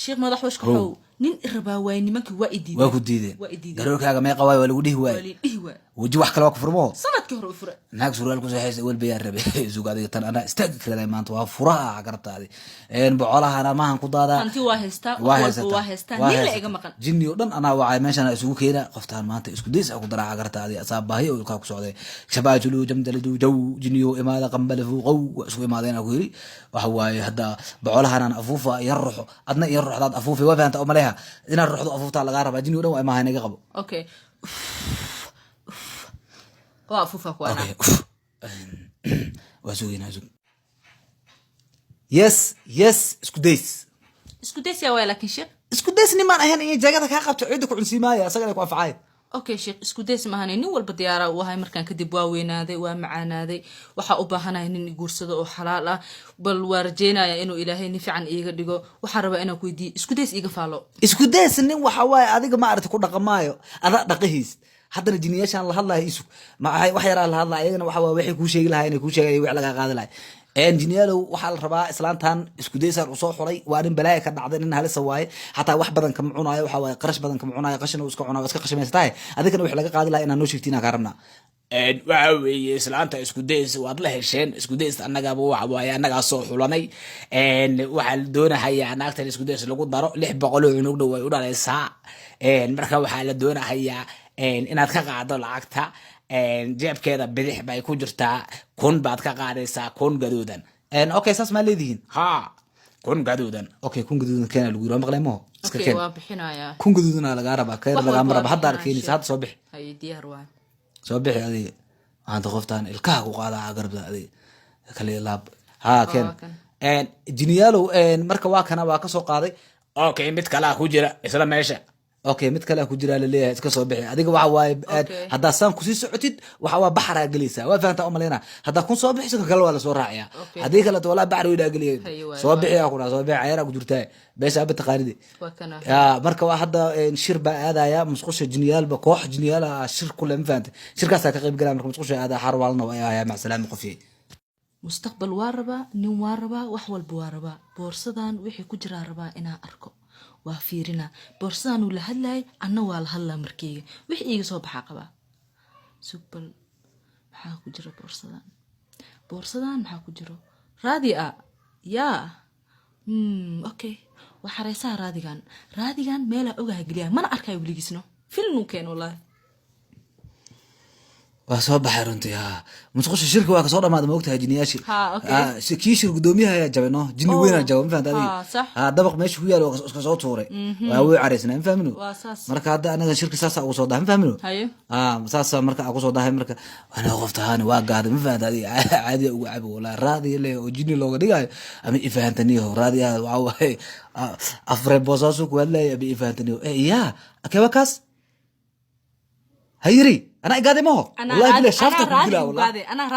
Sheekh madax washka xow, nin irabaa waay, nimankii waa idiideen. Waa ku diideen. Waa idiideen. Garoorkaaga meeqa waay? Waa lagu dhihi waa waaye. lii dhihi waay. Weji wax kale waa ku furmo. Sanadkii hore u fure. Naag surwaal ku seexaysa welba yaa rabe. Sug adiga, tan anaa istaagi karada maanta, waa furaha garabtaadi bocolahana maahan ku daadaa. Hanti waa haystaa, Waa wax walba haysataa. waa haystaa. Waa Nin la haysataa. iga maqan. Jinni oo dhan anaa wacay, meeshaan isugu keena. Qoftaan maanta isku days ku daraaca gartaadi asaa baahi oo ilkaa ku socday. Shabaajulu jamdaladu jaw, jinniyo imaada, qambalafu qow, waa isku imaadeen. Ku yiri waxa waaye, hadda bocolahanaan afuufa yar ruxo, adna yar ruxdaad afuufay. Waa fahanta oo maleha inaad ruxdo afuuftaa lagaa rabaa. Jinni oo dhan waa imaaha, naga qabo. Okay, waa afuufa kuwaana. Okay, waa sugeynaa, sug. Yes, isku days. Isku days yaa waay laakiin, sheekh? Isku days nimaan ahayn iyo jagada kaa qabto, cidda ku cunsiimaaya, asagana ku anfacay. Okay sheekh, isku days maahane, nin walba diyaaraa u ahay. Markaan kadib waa weynaaday, waa macaanaaday, waxaa u baahanahay nin guursado oo xalaal ah. Bal waa rajeynaya inuu Ilaahay nin fiican iiga dhigo. Waxaan rabaa inaan ku weydiiyo, isku days iiga faalo. Isku days nin waxa waaye adiga ma aragti ku dhaqamaayo, adaa dhaqahiis. Haddana jiniyaashaan la hadlaya, isug ma wax yaraa la hadlaya, ayagana waxa waaye waxay kuu sheegi lahaa inay kuu sheegay, wax lagaa qaadi lahay. Jiniyaalow, waxaa la rabaa islaantan isku daysaan usoo xulay. Waa nin balaaya ka dhacday, nin halisa waaye. Xataa wax badan kama cunaayo, waxa waaye qarash badan kama cunaayo, qashin uu iska cunaayo, waa iska qashimaysatahay. Adigana wax laga qaadi lahaa inaa noo sheegtiin kaa rabnaa. Waxa weeye, islaanta isku days waad la hesheen. Isku days annagaba waxa waaye annagaa soo xulanay. Waxaa la doonahayaa naagtan isku days lagu daro, 600 oo cunug dhow ay u dhalaysaa. Marka waxaa la doonahayaa inaad ka qaado lacagta. Jeebkeeda bidix bay ku jirtaa, 1000 baad ka qaadaysaa, 1000 gaduudan. Okay, saas maa leedihiin? Ha, 1000 gaduudan. Okay, 1000 gaduudan keena lagu yiri, waa maqlay maho? Iska Okay. keen. Waa bixinayaa. 1000 gaduudanaa lagaa rabaa, keen. Wax Lagaama walba raba waa hadda bixinaya, keenaysa. sheekh. Hadda soo bixi. Haye, diyaar waay. Soo bixi adiga, maanta qoftaan ilkaha ku qaadaa garabta adiga kale laab ha keen. Waa kan. Jiniyaalow, marka waa kana, waa kasoo qaaday. Okay, mid kalaa ku jira isla meesha. Okay, mid kale ku jiraa laleeyahay, iska soo bixi adiga. Waxa waaye Okay. haddaa saan kusii socotid, waxa waa baxraa gelaysaa, waa fahantaa umaleyna. Haddaa kun soo bixiso, ka kale waa lasoo raaciyaa. Okay. Haddii kaleeto walaa baxar weynaa geliya. Haye, waay, Soo waay. bixi aa ku dhaha, soo bixi, cayaraa ku jirtaa beesha aba taqaanide. Waa kana. Ya, marka waa hadda shir baa aadaya musqusha, jiniyaalba koox jiniyaal ah shir kule, ma fahante? Shirkaasaa ka qayb galaya. Marka musqusha aada xarwaalna waa ayaa macsalaama qofyey. Mustaqbal waa rabaa, nin waa rabaa, wax walba waa rabaa. Boorsadan wixii ku jiraa rabaa inaa arko, waa fiirinaa. Boorsadan uu la hadlayay, anna waa la hadlaa. Markeyga wixii iiga soo baxaa qabaa. Sug bal, maxaa ku jira boorsadan? Boorsadan maxaa ku jiro? Raadi ah yaa. Okay, waa xareysaha raadigan. Raadigan meelaa ogaha geliyaa, mana arkayo weligiisno. Filnuu keen wallaahi. Waa soo baxay runtii. Ha, musqusha shirka waa kasoo dhamaaday, ma ogtahay jiniyaashii? Ha, okay. Ha, kii shir gudoomiyaha ayaa jabay no, jini Oh. weynaa jabay, ma fahamta adiga? Ha, sax. Ha, dabaq meesha ku yaal waa iska soo tuuray, waa wuu caraysnaa, ma fahmino? Waa saas. Marka hadda anaga shirka saasa ugu soo dahay, ma fahmino? Haye. Ha, saasa marka ugu soo dahay. Marka ana qoftahaani waa gaaday, ma fahamta adiga? Caadiya ugu cabo walaa raadiya le oo jini looga dhigayo ama ifahantaniyo raadiya. Waxaa waaye afre boosaasu ku hadlaya ama ifahantaniyo. Ya, akeeba kaas hayiri, anaa igaaday maho. Anaa Wallahi raadi- bilahi shaafta anaa ku raadi dilaa ugu wallahi. gaaday, anaa raadi.